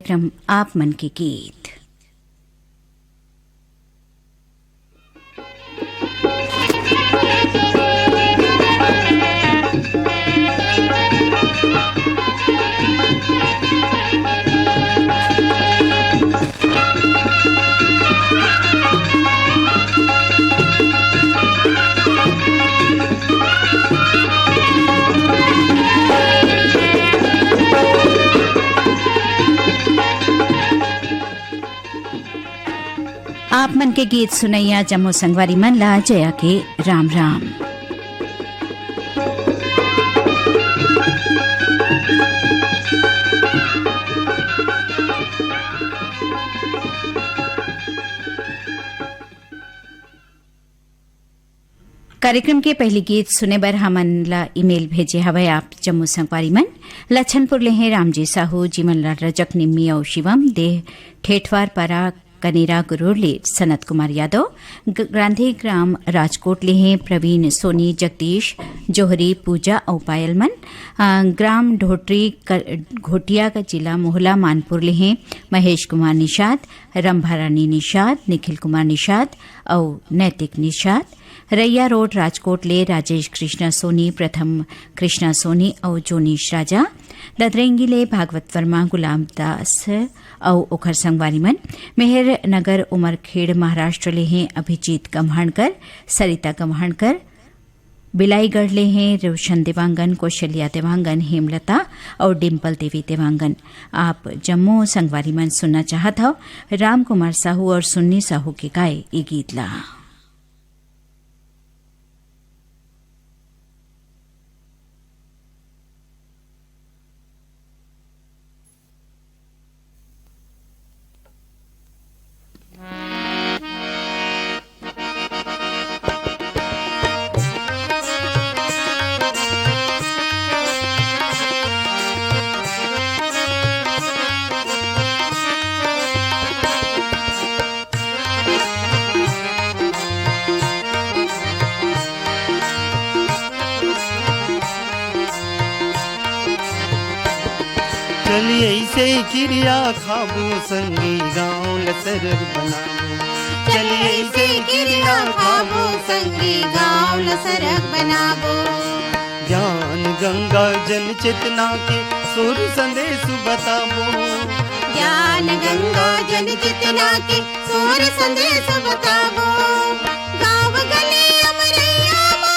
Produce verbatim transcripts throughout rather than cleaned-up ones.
कार्यक्रम आप मन के गीत। आप मन के गीत सुनैया जम्मो संगवारी मन ला जया के राम राम। कार्यक्रम के पहली गीत सुने बर हमन ला ईमेल भेजे हवय आप जम्मो संगवारी मन। लछनपुर ले हे रामजी साहू, जीवनलाल रजक, निम्मी अउ शिवम, देह ठेठवार पारा कनेरा गुरूर ले सनत कुमार यादव, ग-, गांधी ग्राम राजकोट ले हे प्रवीण सोनी, जगदीश जोहरी, पूजा अउ पायल मन, अ, ग्राम ढोटरी क-, घोटिया का जिला मोहला मानपुर ले हे महेश कुमार निषाद, रंभा रानी निषाद, निखिल कुमार निषाद अउ नैतिक निषाद। रैया रोड राजकोट ले राजेश कृष्णा सोनी, प्रथम कृष्णा सोनी अउ जोनीश राजा। ददरेंगी ले भागवत वर्मा, गुलाम दास अउ ओखर संगवारी मन। मेहर नगर उमरखेड़ महाराष्ट्र ले हे अभिजीत गम्हाणकर, सरिता गम्हाणकर। बिलाईगढ़ ले हे रोशन देवांगन, कौशल्या देवांगन, हेमलता अउ डिम्पल देवी देवांगन। आप जम्मो संगवारी मन सुनना चाहत हव राम कुमार साहू अउ सुन्नी साहू के गाए ये गीत ला। चल अइसे किरिया खाबो संगी, गाँव ल सरग बनाबो। चल अइसे किरिया खाबो संगी, गाँव ल सरग बनाबो। ज्ञान गंगा जन चेतना के सुर संदेश बताबो। ज्ञान गंगा जन चेतना के सुर संदेश बताबो। गाँव गली अमरैया मा,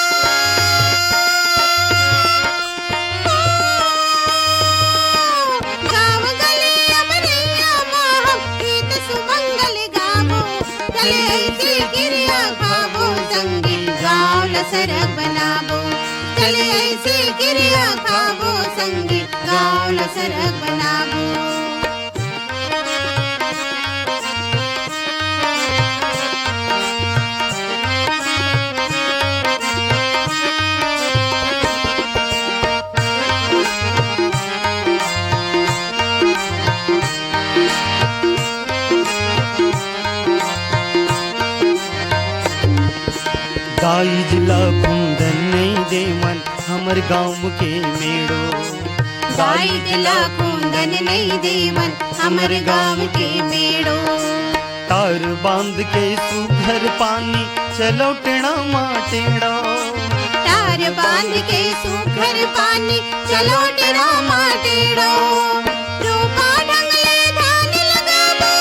गाँव गली अमरैया मा हम गीत सुमंगल गाबो। चल अइसे किरिया खाबो संगी, गाँव ल सरग बनाबो। चल अइसे किरिया खाबो संगी, गाँव ल सरग बनाबो। दाई जिला कुंदन नइ देवन, हमर गाँव के मेड़ो। दाई जिला कुंदन नइ देवन, हमर गाँव के मेड़ो। तार बांध के सुघर पानी, चलो टेड़ा मा टेड़ो। तार बांध के सुघर पानी, चलो टेड़ा मा टेड़ो। रूपा ढंग ले धान लगाबो।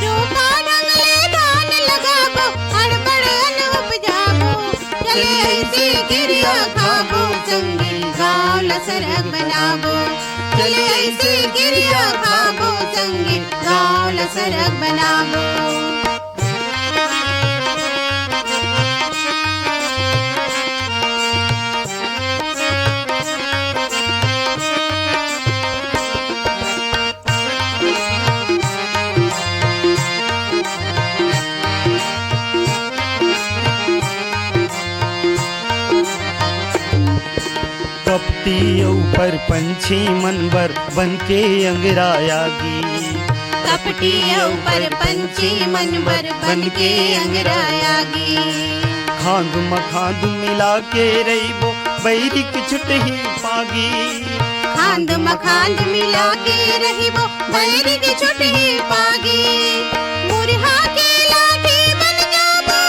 रूपा ढंग ले धान लगाबो, हड़बड़ अन उपजाबो। चल अइसे किरिया खाबो संगी, गाँव ल सरग बनाबो। चल अइसे किरिया खाबो संगी, गाँव ल सरग बनाबो। कपटी अउ परपंछी मन बर बन के अंगरायागी। कपटी अउ परपंछी मन बर बन के अंगरायागी। खांध म खांध मिला के रहिबो, बैरी के छुटही पागी। खांद म खांद मिला के रहिबो, बैरी के छुटही पागी। मुरहा के लाठी बन जाबो,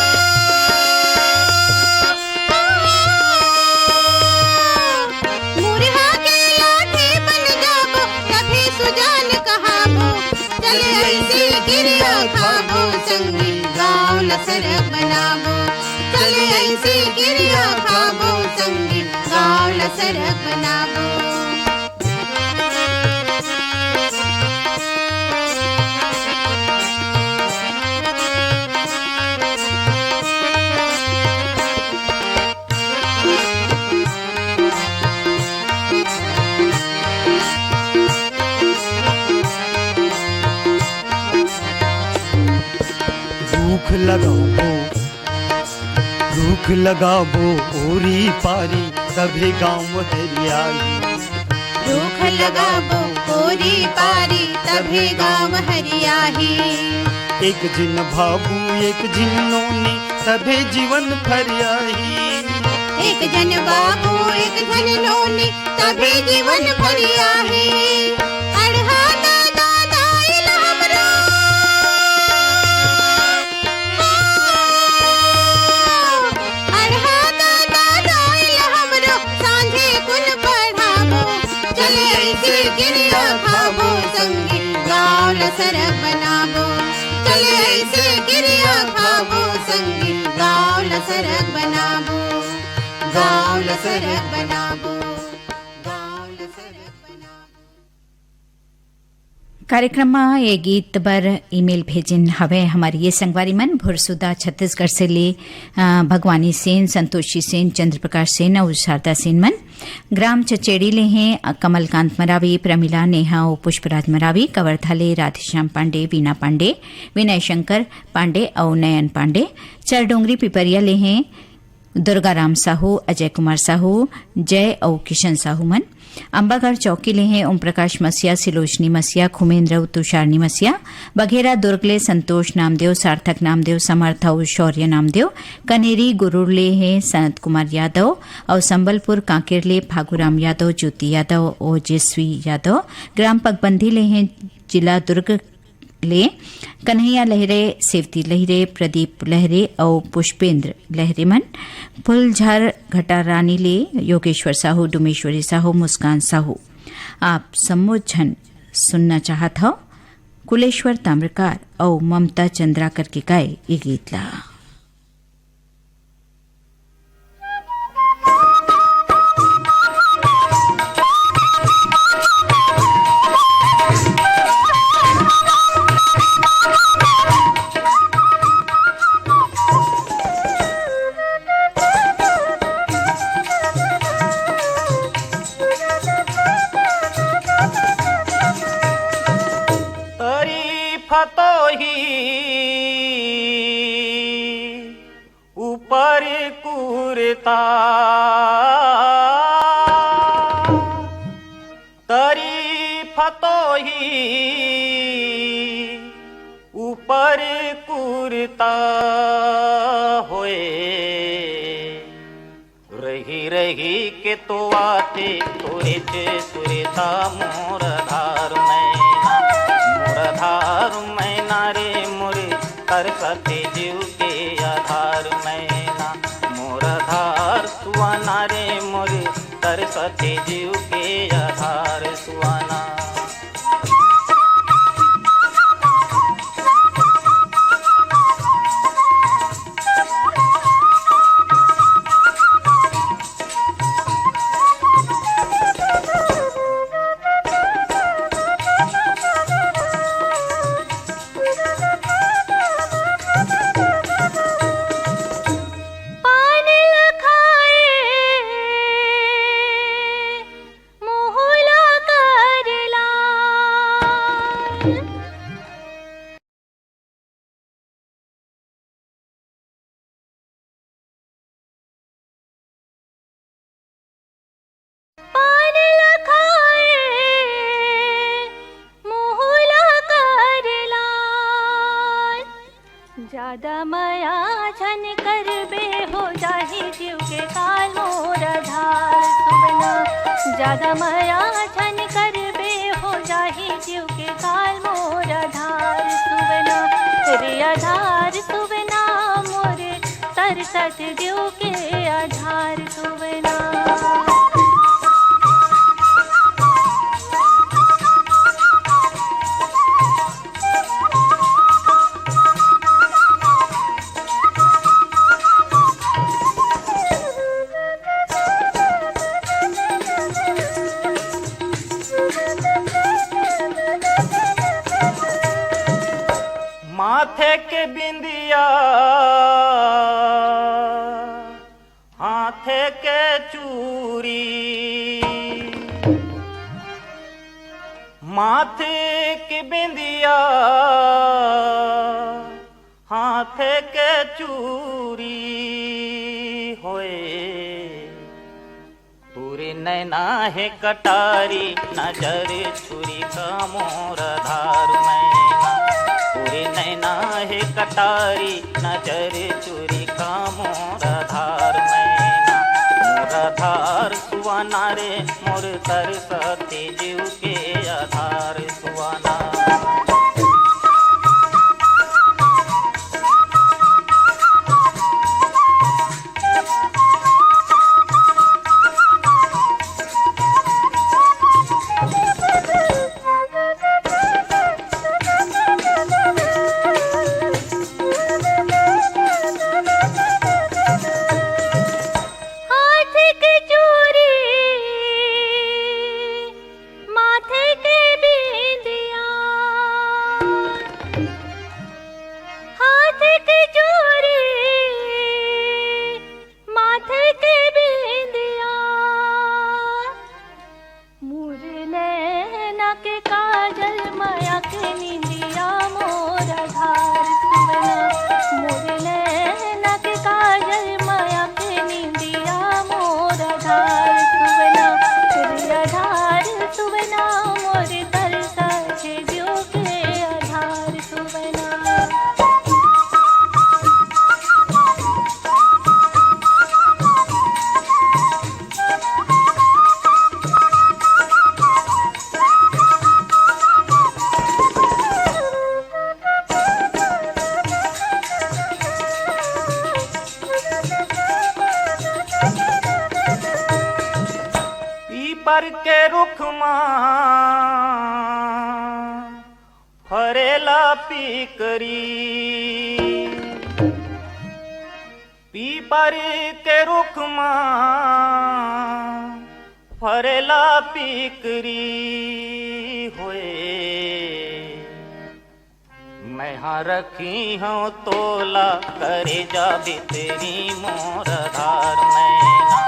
मुरहा के लाठी बन जाबो, तभे सुजान कहाबो। चल अइसे किरिया खाबो संगी, गाँव ल सरग बनाबो। चल अइसे किरिया खाबो संगी, गाँव ल सरग बनाबो। रुख लगाबो, रुख लगाबो ओरी पारी, तभे गाँव हरियाही। रुख लगाबो ओरी पारी, तभे गाँव हरियाही। एक झिन भाबू, एक झिन नोनी, तभे जीवन फरियाही। एक झन बाबू, एक झन नोनी, तभे जीवन फरियाही। अड़हा दादा दाई ल हमरो, अड़हा दादा दाई ल हमरो, सांझे कुन पढ़ाबो। चल अइसे किरिया खाबो संगी, गाँव ल सरग बनाबो। चल अइसे किरिया खाबो संगी, गाँव ल सरग बनाबो। गाँव ल सरग बनाबो। गाँव ल सरग बनाबो। कार्यक्रम म ये गीत बर ईमेल भेजिन हवय हमर ये संगवारी मन, भुरसुदा छत्तीसगढ़ से ले, अ, भगवानी सेन, संतोषी सेन, चंद्र प्रकाश सेन अउ शारदा सेन मन। ग्राम चचेड़ी ले हैं, अ, कमलकांत मरावी, प्रमिला, नेहा अउ पुष्पराज मरावी। कवर्धा ले राधेश्याम पांडे, वीना पांडे, विनय शंकर पांडे अउ नयन पांडे। चरडोंगरी पिपरिया ले हैं दुर्गा राम साहू, अजय कुमार साहू, जय अउ किशन साहू मन। अम्बागढ़ चौकी ले हैं ओम प्रकाश मसिया, सिलोचनी मसिया, खुमेंद्र अउ तुषारनी मसिया। बघेरा दुर्ग ले संतोष नामदेव, सार्थक नामदेव, समर्थ अउ शौर्य नामदेव। कनेरी गुरूर ले हैं सनत कुमार यादव अउ संबलपुर कांकेर ले फागुराम यादव, ज्योति यादव, ओजेस्वी यादव। ग्राम पगबंधी ले हैं जिला दुर्ग ले कन्हैया लहरे, सेवती लहरे, प्रदीप लहरे अउ पुष्पेंद्र लहरे मन। फुलझर घटारानी ले योगेश्वर साहू, डुमेश्वरी साहू, मुस्कान साहू। आप सम्मो झन सुनना चाहत हव कुलेश्वर ताम्रकार अउ ममता चंद्राकर के गाए ये गीत ला। तरी फतोही ऊपर कुरता, तरी फतोही ऊपर कुरता होए। रही रही के तो आथे सुरता मोर धार मैना, मोर धार मैना रे मोर, तरसथे जीव के आधार मैना, मोर धार सुआना रे मोर, तरसथे जीव के आधार सुआना। जादा मया झन करबे, हो जाही जीव के काल मोर आधार सुबना। जादा मया झन करबे, हो जाही जीव के काल मोर आधार सुबना। रे आधार सुबना मोर, तरसत जीव के आधार सुबना। माथे के बिंदिया, हाथे के चूरी, माथे के बिंदिया, हाथे के चूरी होए। तोरे नैना हे कटारी, नजर चुरी का मोर आधार मैना। तोरे नैना हे कटारी, नजर चुरी का मोर आधार मैना। मोर आधार सुहाना रे, मोर तरसते जीव के आधार सुहाना। हाथ के चूरी, माथे के बिंदिया, हाथ के चूरी, माथे के बिंदिया, मोर नैना के काजल, मया के निंदिया, मोर आधार सुबना। मोर नैना के काजल, मया के निंदिया, मोर आधार सुबना। रे आधार सुबना मोर, तरसथे जीव के आधार सुबना। पीपर के रुख मा फरेला पीकरी, पीपर के रुख मा फरेला पीकरी होए। मैं हा रखी हूँ तोला करेजा भीतरी मोर आधार मैना।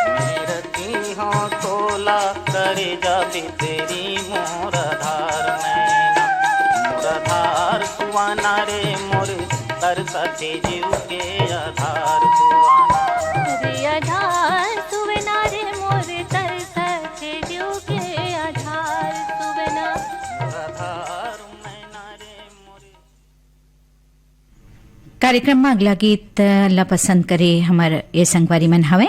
मैं रखी हूँ तोला करेजा भीतरी मोर आधार मैना। मोर आधार सुहाना रे मोर, तरसथे जीव के आधार सुहाना। रे आधार सुहाना रे मोर, तरसथे जीव के आधार सुहाना। मोर आधार मैना रे मोर। कार्यक्रम म अगला गीत ल पसंद करे हमर ये संगवारी मन हवे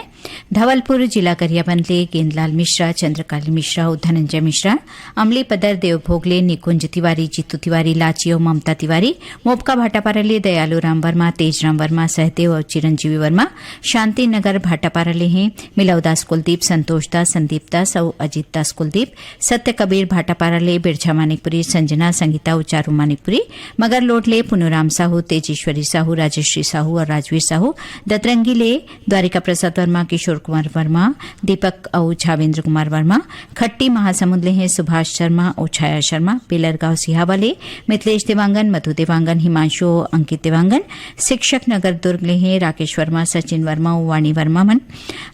धवलपुर जिला गरियाबंद ले गेंदलाल मिश्रा, चंद्रकाली मिश्रा अउ धनंजय मिश्रा, अमली पदर देवभोग ले निकुंज तिवारी, जीतू तिवारी, लाची अउ ममता तिवारी, मोपका भाटापारा ले दयालू राम वर्मा, तेज राम वर्मा, सहदेव अउ चिरंजीवी वर्मा, शांति नगर भाटापारा ले हे मिलव दास कुलदीप, संतोष दास, संदीप दास अउ अजीत दास कुलदीप, सत्य कबीर भाटापारा ले बिरछा मानिकपुरी, संजना, संगीता अउ चारू मानिकपुरी, मगरलोड ले पुनूराम साहू, तेजेश्वरी साहू, राजेश्वरी साहू अउ राजवीर साहू, दतरंगी ले द्वारिका प्रसाद वर्मा, किशोर कुमार वर्मा, दीपक अउ छावेंद्र कुमार वर्मा, खट्टी महासमुंद ले हे सुभाष शर्मा अउ छाया शर्मा, बेलरगांव सिहावा ले मिथिलेश देवांगन, मधु देवांगन, हिमांशु अउ अंकित देवांगन, शिक्षक नगर दुर्ग ले हे राकेश वर्मा, सचिन वर्मा अउ वाणी वर्मा मन,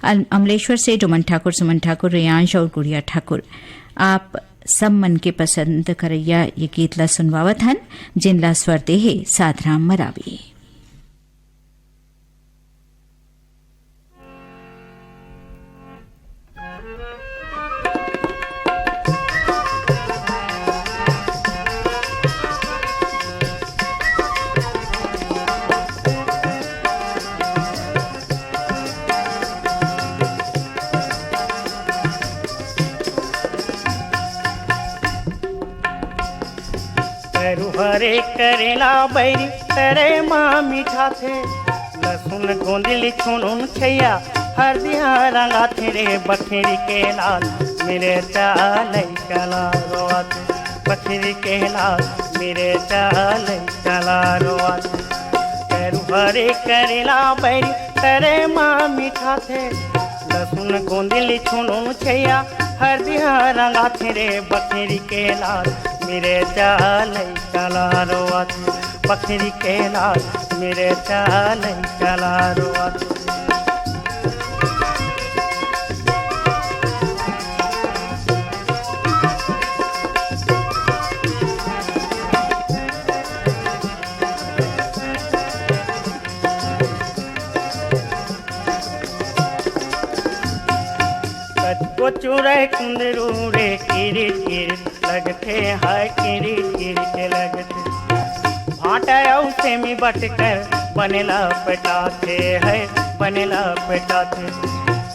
अल-, अमलेश्वर से डोमन ठाकुर, सुमन ठाकुर, रेयांश अउ गुड़िया ठाकुर। आप सब मन के पसंद करइया ये गीत ला सुनवावत हन, जिन ला स्वर दे हे साधराम मरावी। रुहरे करेला बैरी तरे मा मिठाथे, लसुन गोंदली छुनुन छैया, हरदिया रंगाथे रे बखरी के लाल, मेरे चाल कला रोआथे, बखरी के लाल, मेरे चाल कला रोआथे। रुहरे करेला बैरी तरे मा मिठाथे, लसुन गोंदली छुनुन छैया, हरदिया रंगाथे रे बखरी के लाल, मेरे चाल कला रोआथे, बखरी के लाल, मेरे चाल कला रोआथे। कतको चुरय कुंदरू रे, किरिच किरिच लगथे, हाय किरिच किरिच लगथे। भांटा अउ सेमी बटकर बनेला पेटाथे, है बनेला पेटाथे।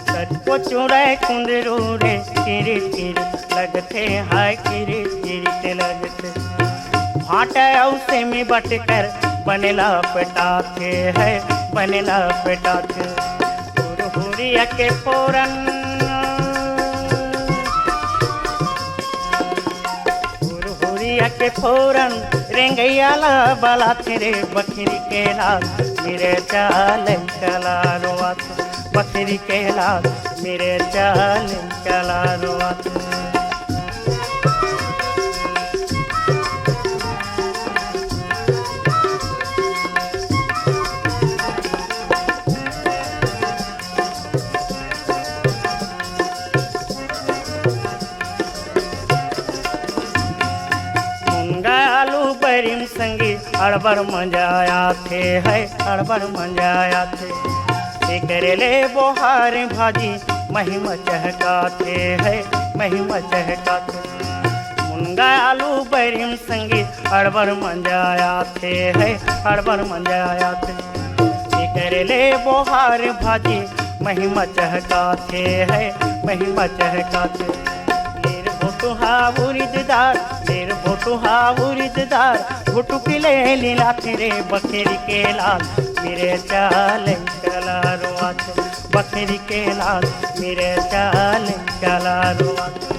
कतको चुरय कुंदरू रे, किरिच किरिच लगथे, हाय किरिच किरिच लगथे। भांटा अउ सेमी बटकर बनेला पेटाथे, है बनेला पेटाथे। हुरहुरिया के फोरन, हुरहुरिया के फोरन, रेंगैया ला बलाथे रे बखरी के लाल, मेरे चाल कला रोआथे, बखरी के लाल, मेरे चाल कला रोआथे। मुनगा आलू बरिम संगी अड़बड़ मजा आथे, है अड़बड़ मजा आथे। एकरे ले बोहार भाजी महिमा चहकाथे, है महिमा चहकाथे। मुनगा आलू बरिम संगी अड़बड़ मजा आथे, है अड़बड़ मजा आथे। एकरे ले बोहार भाजी महिमा चहकाथे, है महिमा चहकाथे। लेर भोटुहा उरिद दार, लेर भोटुहा उरिद दार, भुटुकी ले लीलाथे रे बखरी के लाल, मेरे चाल कला रोआथे, बखरी के लाल, मेरे चाल कला रोआथे।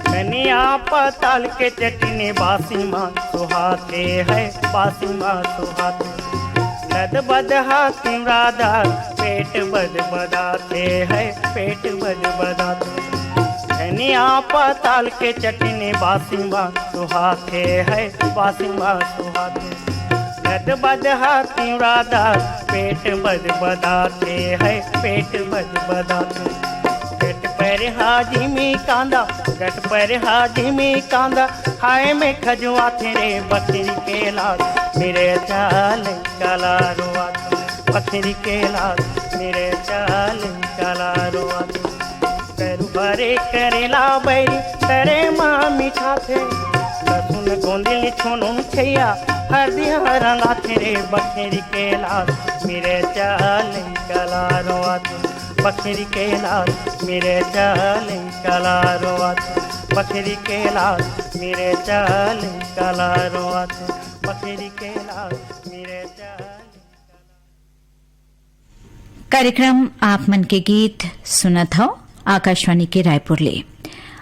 धनिया पताल के चटनी बासी मा सुहाथे, है बासी मा सुहाथे। लद बद हा तिमरादार, पेट बद बदाथे, है पेट बद बदाथे। धनिया पताल के चटनी बासी मा सुहाथे, है बासी मा सुहाथे। लद बद हा तिमरादार, पेट बद बदाथे, है पेट बद बदाथे। गट पर हाजिमी कांदा, गट पर हाजिमी कांदा, हाय में खजुआथे रे बखरी के लाल, मेरे चाल कला रोआथे, बखरी के लाल, मेरे चाल कला रोआथे। करुहरे करेला बैरी तरे मा मिठाथे, लसुन गोंदली छुनुन छैया, हरदिया रंगाथे रे बखरी के लाल, मेरे चाल कला रोआथे, बखरी के लाल, मेरे चाल कला रोआथे, बखरी के लाल, मेरे चाल कला रोआथे, बखरी के लाल, मेरे चाल। कार्यक्रम आप मन के गीत सुनत हव आकाशवाणी के रायपुर ले।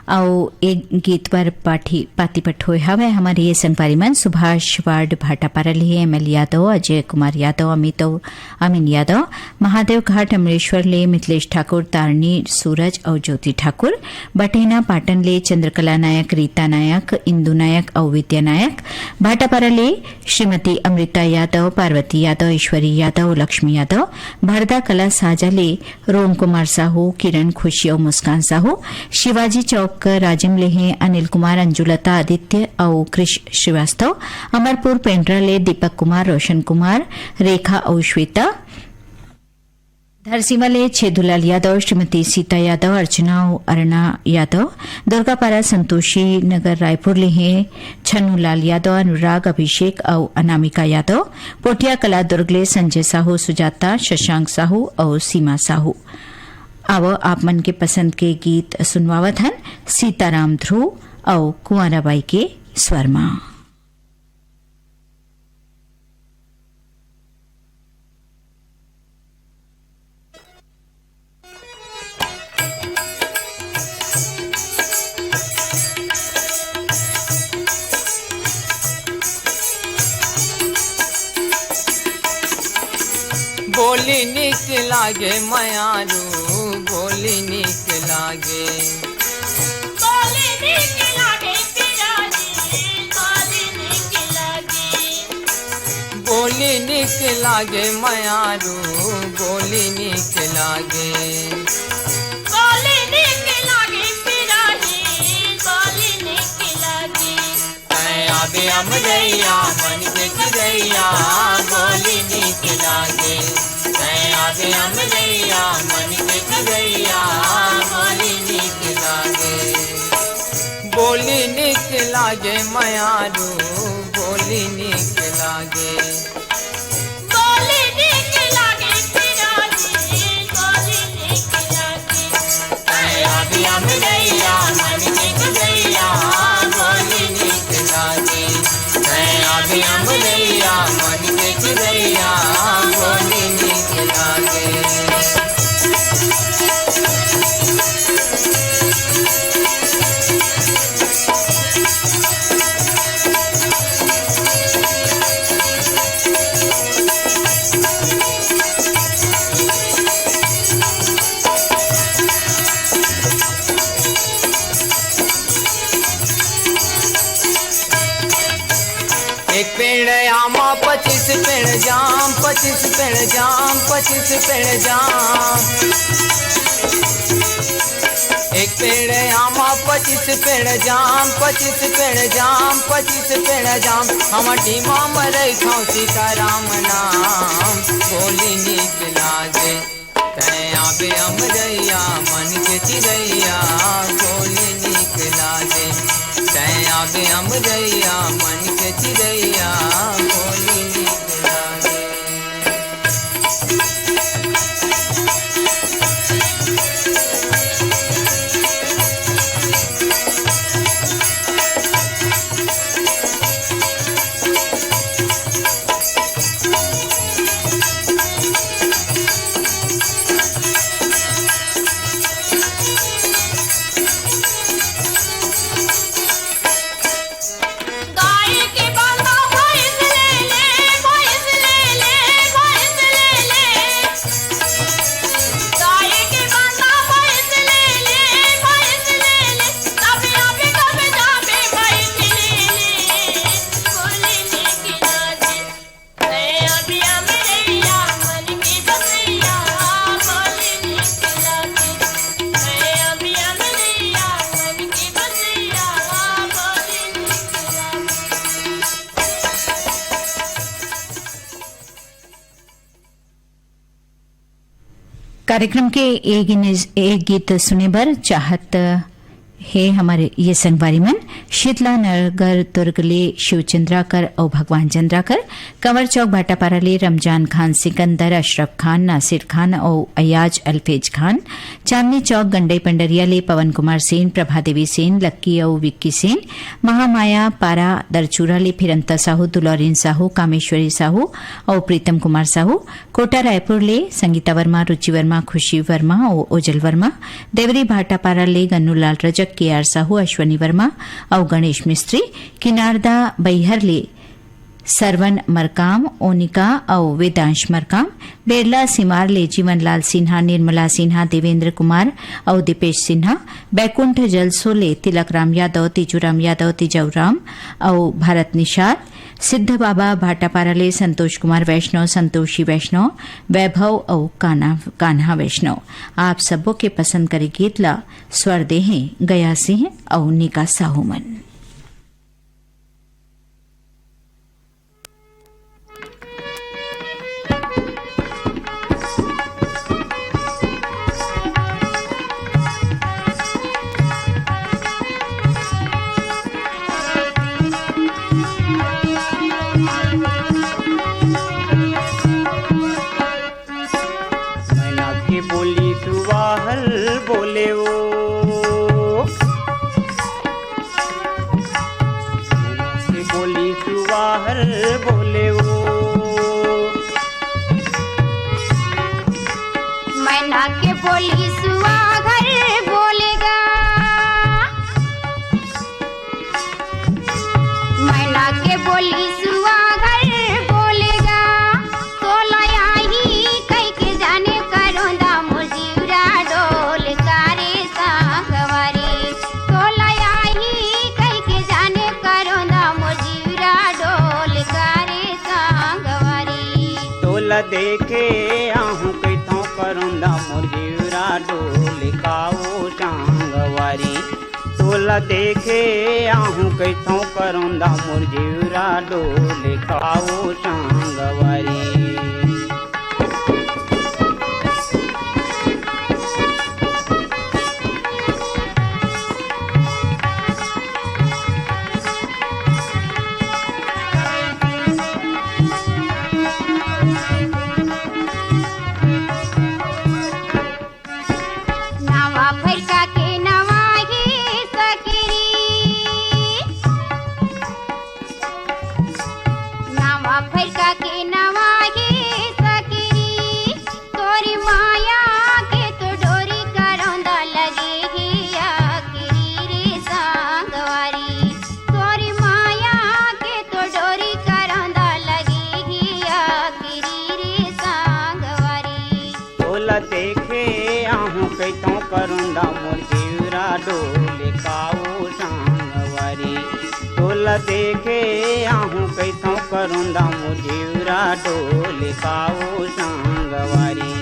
अउ ए गीत बर पाठी, पाती पठोय हवय हमर ये संगवारी मन सुभाष वार्ड भाटापारा ले एम एल यादव, अजय कुमार यादव, अमित अउ अमीन यादव, महादेव घाट अमलेश्वर ले मिथिलेश ठाकुर, तारणी सूरज अउ ज्योति ठाकुर, बटेना पाटन ले चंद्रकला नायक, रीता नायक, इंदु नायक अउ विद्या नायक, भाटापारा ले श्रीमती अमृता यादव, पार्वती यादव, ईश्वरी यादव, लक्ष्मी यादव, भरदा कला साजा ले रोम कुमार साहू, किरण, खुशी अउ मुस्कान साहू, शिवाजी चौक राजिम ले हे अनिल कुमार, अंजुलता, आदित्य अउ कृष श्रीवास्तव, अमरपुर पेंड्रा ले दीपक कुमार, रोशन कुमार, रेखा अउ श्वेता, धरसीवा ले छेदूलाल यादव, श्रीमती सीता यादव, अर्चना अउ अरना यादव, दुर्गापारा संतोषी नगर रायपुर ले हे छन्नूलाल यादव, अनुराग, अभिषेक अउ अनामिका यादव, पोटिया कला दुर्ग ले संजय साहू, सुजाता, शशांक साहू अउ सीमा साहू। आव आप मन के पसंद के गीत सुनवावत हन सीताराम ध्रुव अउ कुंवरा बाई के स्वर म। बोली निक लागे मयारू, बोली निक लागे। बोली निक लागे पियाजी, बोली निक लागे। बोली निक लागे मयारू, बोली निक लागे। बोली निक लागे पियाजी, बोली निक लागे। तैं आबे अमरैया मन के चिरैया, बोली निक लागे। तैं आबे अमरैया मन के चिरैया, बोली निक लागे। बोली निक लागे मयारू, बोली निक लागे। बोली निक लागे पियाजी, बोली निक लागे। तैं आबे अमरैया मन के चिरैया, बोली निक लागे। तैं आबे अमरैया मन के चिरैया, बोली निक लागे। एक पेड़ आमा, पच्चीस पेड़ जाम, पच्चीस पेड़ जाम, पच्चीस पेड़ जाम। एक पेड़ आमा, पच्चीस पेड़ जाम, पच्चीस पेड़ जाम, पच्चीस पेड़ जाम। हमर टीमा म रहिथौं सीताराम नाम, बोली निक लागे। तैं आबे अमरैया मन के चिरैया, बोली निक लागे। तैं आबे अमरैया मन के चिरैया, बोली निक लागे। कार्यक्रम के एक गिन-, एक गीत सुने बर चाहत हे हमर ये संगवारी मन, शीतला नगर दुर्ग ले शिव चंद्राकर अउ भगवान चंद्राकर, कंवर चौक भाटापारा ले रमजान खान, सिकंदर, अशरफ खान, नासिर खान अउ अयाज अल्फेज खान, चांदनी चौक गंडई पंडरिया ले पवन कुमार सेन, प्रभा देवी सेन, लक्की अउ विक्की सेन, महामाया पारा दरचूरा ले फिरंता साहू, दुलौरिन साहू, कामेश्वरी साहू अउ प्रीतम कुमार साहू, कोटा रायपुर ले संगीता वर्मा, रुचि वर्मा, खुशी वर्मा अउ ओजल वर्मा, देवरी भाटापारा ले गन्नूलाल रजक, के आर साहू, अश्वनी वर्मा अउ गणेश मिस्त्री, किनारदा बैहर ले सरवन मरकाम, ओनिका अउ वेदांश मरकाम, बेरला सिमार ले जीवनलाल सिन्हा, निर्मला सिन्हा, देवेंद्र कुमार अउ दीपेश सिन्हा, बैकुंठ जलसो ले तिलक राम यादव, तीजूराम यादव, तीजऊराम अउ भारत निषाद, सिद्ध बाबा भाटापारा ले संतोष कुमार वैष्णव, संतोषी वैष्णव, वैभव अउ कान्हा, कान्हा वैष्णव। आप सब्बो के पसंद करे गीत ला स्वर दे हे गया सिंह अउ निका साहू मन। बोली सुहागन बोले गा, तोला आही कहिके जाने करोंदा मोर जीवरा डोले का रे संगवारी। तोला आही कहिके जाने करोंदा मोर जीवरा डोले का रे संगवारी। तोला देखे आहूँ कहिथौं करोंदा मोर जीवरा डोले का ओ संगवारी। तोला देखे आहूँ कहिथौं करोंदा मोर जीवरा डोले का ओ संगवारी। नवा फइका के नवा ही सकरी, नवा फइका के नवा ही सकरी, तोरी माया के तो डोरी करोंदा लगे ही आखिरी रे संगवारी। तोरी माया के तो डोरी करोंदा लगे ही आखिरी रे संगवारी। तोला देखे आहूँ कहिथौं करोंदा मोर जीवरा डोले का ओ संगवारी। तोला देखे आहूँ कहिथौं करोंदा मोर जीवरा डोले का ओ संगवारी।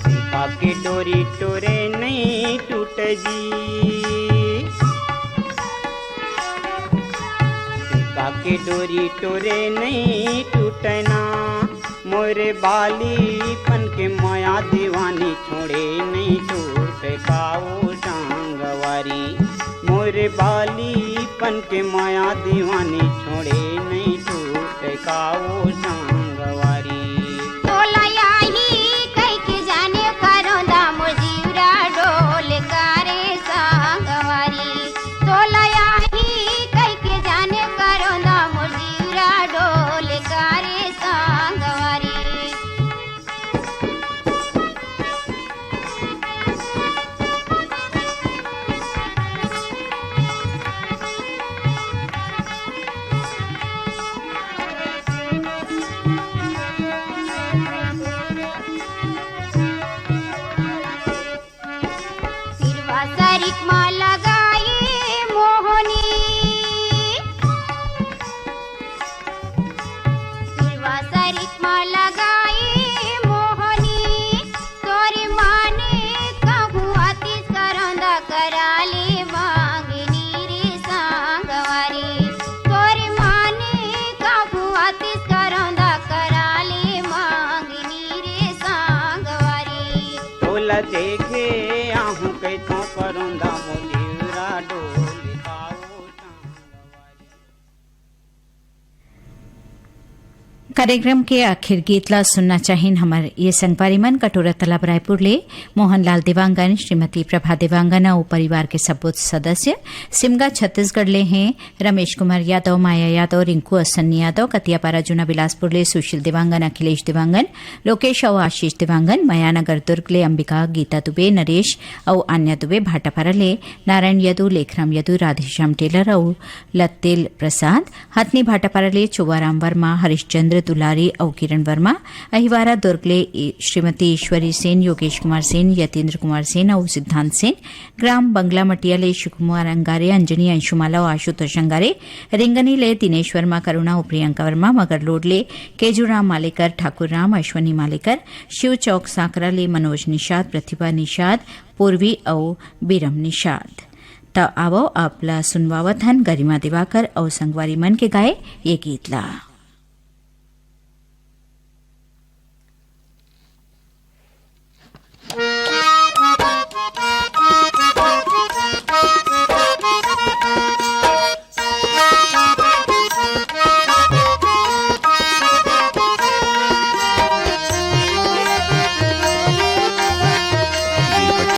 फइका के डोरी टोरे नइ टूट जी, फइका के डोरी टोरे नइ टूटना, मोरे बालीपन के मया दीवानी छोड़े नइ टूटे का ओ संगवारी। मोरे बालीपन के मया दीवानी छोड़े नइ टूटे का ओ संगवारी। तोला आही कहिके जाने करोंदा मोर जीवरा डोले का रे संगवारी। तोला आही कहिके जाने करोंदा मोर जीवरा डोले का रे संगवारी। सिरवा सरीख म लगाई मोहनी, सिरवा सरीख म लगाई मोहनी, तोरी माने कहूँ आतिस करोंदा कराले मांगनी रे संगवारी। तोरी माने कहूँ आतिस करोंदा कराले मांगनी रे संगवारी। तोला देखे आहूँ कहिथौं करोंदा मोर जीवरा डोले का ओ संगवारी। कार्यक्रम के आखिर गीत ला सुनना चाहिन हमर ये संगवारी मन। कटोरा तालाब रायपुर ले मोहन लाल देवांगन, श्रीमती प्रभा देवांगन अउ परिवार के सबो सदस्य। सिमगा छत्तीसगढ़ ले हैं रमेश कुमार यादव, माया यादव, रिंकू अउ सन्नी यादव। कतियापारा जूना बिलासपुर ले सुशील देवांगन, अखिलेश देवांगन, लोकेश अउ आशीष देवांगन। मयानगर दुर्ग ले अंबिका, गीता दुबे, नरेश अउ आन्या दुबे। भाटापारा ले नारायण यदु, लेखराम यदु, राधेश्याम टेलर अउ लतेल प्रसाद। हथनी भाटापारा ले चोवाराम वर्मा, हरिश्चंद्र दुलारी अउ किरण वर्मा। अहिवारा दुर्ग ले ई-, श्रीमती ईश्वरी सेन, योगेश कुमार सेन, यतीन्द्र कुमार सेन अउ सिद्धांत सेन। ग्राम बंगला मटिया ले शिव कुमार अंगारे, अंजनी अंशुमाला अउ आशुतोष अंगारे। रिंगनी ले दिनेश वर्मा, करुणा अउ प्रियंका वर्मा। मगरलोड ले केजूराम मालेकर, ठाकुर राम, अश्वनी मालेकर। शिव चौक सांकरा ले मनोज निषाद, प्रतिभा निषाद, पूर्वी अउ बीरम निषाद। त आवव, आप ला सुनवावत हन गरिमा दिवाकर अउ संगवारी मन के गाए ये गीत ला।